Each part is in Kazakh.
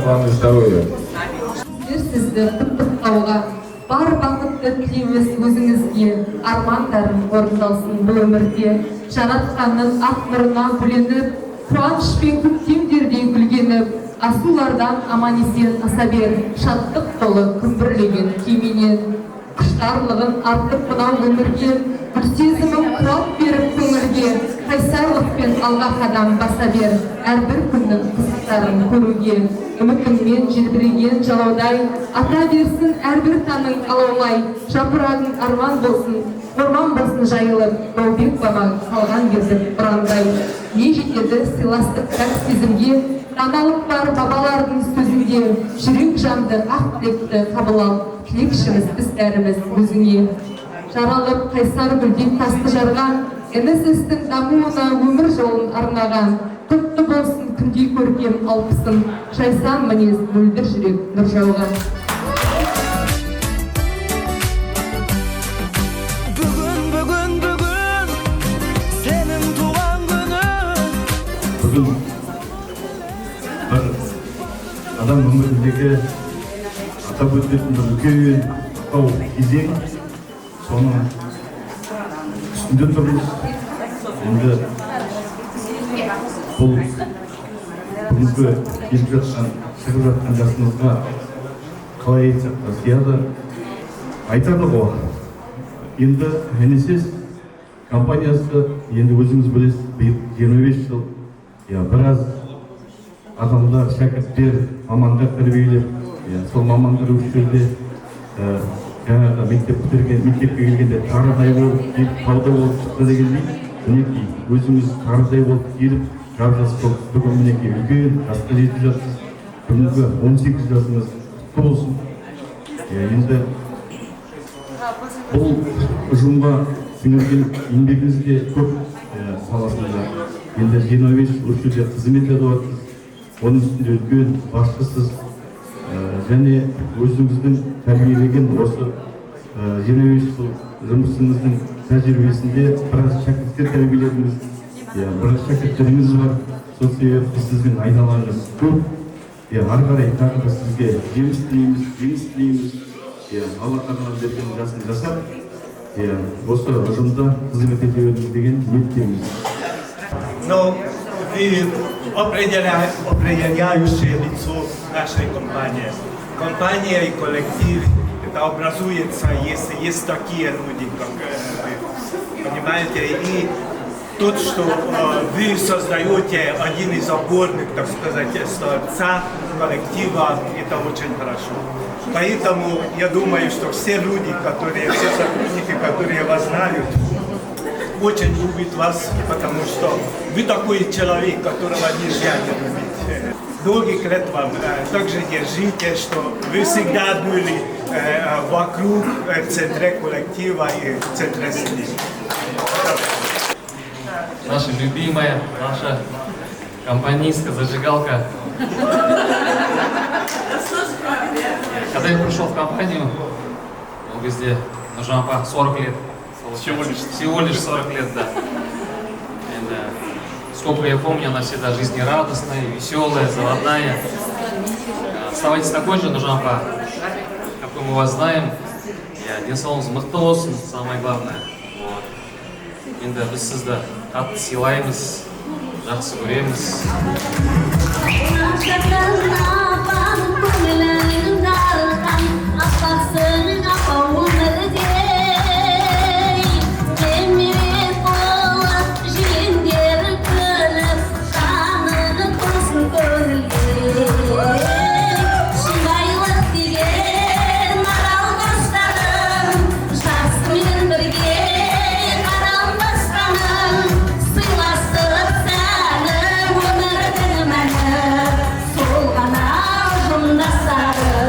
главное, здоровья. Сізді құттықтауға бар бақытты тілейміз өзіңізге, армандарың орындалсын бұл өмірде. Жаратқанның ақ нұрына бөленіп, қуанышпен көктемдердей гүлгеніп, асулардан аман есен аса бер, шаттық толы күмбірлеген күйменен. Құштарлығын артып мынау өмірге, гүл сезімің қуат беріп көңілге, қайсарлықпен алға қадам баса бер, әрбір күннің қызықтарын көруге. Үмітіңмен желбіреген жалаудай, ата берсін әрбір таңың алаулай, жапырағың арман болсын, орман болсын жайылып, Баубек бабаң салған ертіп ұрандай. Не жетеді сыйластық пәк сезімге, даналық бар бабалардың сөзінде, жүрек жанды ақ тілекті қабыл ал, тілекшіміз біз бәріміз өзіңе. Жаралып қайсар гүлдей тасты жарған, НСС-тің дамуына өмір жолын арнаған, құтты болсын күндей көркем алпысың, жайсаң мінез мөлдір жүрек нұр жауған. Бүгін, бүгін, бүгін сенің туған күнің. Бүгін бір адам өміріндегі атап өтетін бір үлкен тау кезең, соның үстінде тұрмыз. Енді бұл бүгінгі келіп жатқан, шығып жатқан жасымызға қалай айтсақ та сияды. Айтады ғой, енді НСС компаниясы, енді өзіңіз білесіз, биыл 25 жыл, иә, біраз адамдар, шәкірттер, мамандар тәрбиелеп, иә, сол мамандар осы жерде жаңағы мектеп бітірген, мектепке келгенде тарыдай болып келіп, таудай болып шықты дегендей, мінекей өзіңіз тарыдай болып келіп, жап жас болып, бүгін мінекей үлкен жасқа жетіп жатсыз. Бүгінгі 18 жасыңыз құтты болсын. Енді бұл ұжымға сіңірген еңбегіңіз де көп, саласында. Енді 25 жыл осы жерде қызмет етіп жатырсыз, оның үстінде үлкен басшысыз, және өзіңіздің тәрбиелеген осы 25 жыл жұмысыңыздың тәжірибесінде біраз шәкірттер тәрбиеледіңіз, иә, біраз шәкірттеріңіз бар. Сол себепті сіздің айналаңыз көп. Иә, ары қарай тағы да сізге жеміс тілейміз, жеңіс тілейміз. Иә, Алла тағала берген жасын жасап, иә, осы ұжымда қызмет ете беріңіз деген ниеттеміз. Но вы определяющее лицо нашей компании. Компания и коллектив это образуется, если есть такие люди, как вы, понимаете, и тот, что вы создаете один из опорных, так сказать, столбца коллектива, это очень хорошо. Поэтому я думаю, что все люди, которые, все сотрудники, которые вас знают, очень любят вас, потому что вы такой человек, которого нельзя не любить. Долгих лет вам также держите, что вы всегда были вокруг, в центре коллектива и в центре семьи. Наша любимая, наша компанистка, зажигалка. Когда я пришел в компанию, он везде, Нуржан апа, 40 лет. Всего лишь. Всего лишь 40 лет, да. And, сколько я помню, она всегда жизнерадостная, веселая, заводная. Оставайтесь такой же, Нуржан апа, какой мы вас знаем. Иә, денсаулығыңыз мықты болсын, самое главное. Вот. Енді біз сізді қатты сыйлаймыз, жақсы көреміз. Апам көңілің дарыған, аппақсың апа өмірдей. Немере болып жиендер күліп, жаның толсын көңілге. Шымбайлық деген арал тастарым, жақсымен бірге қарамастаның, сыйластық сәні өмірдің мәні, сол ғана ұжымдастарым.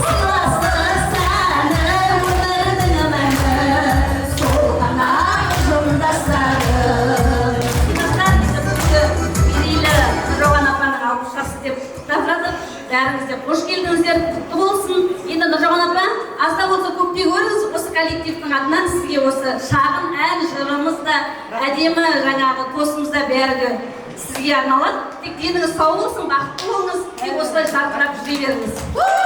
Сыйластық сәні өмірдің мәні, сол ғана ұжымдастарым. Жастар, бүгінгі мерейлі Нұржауған апаның 60 жасы деп құттықтап жатыр. Бәріңіз де қош келдіңіздер, құтты болсын. Енді, Нұржауған апа, аз да болса көп те көріңіз, осы коллективтің атынан сізге осы шағын ән жырымыз да, әдемі жаңағы тосымыз да бәрі де сізге арналады. Тек деніңіз сау болсын, бақытты болыңыз, тек осылай жарқырап жүре беріңіз.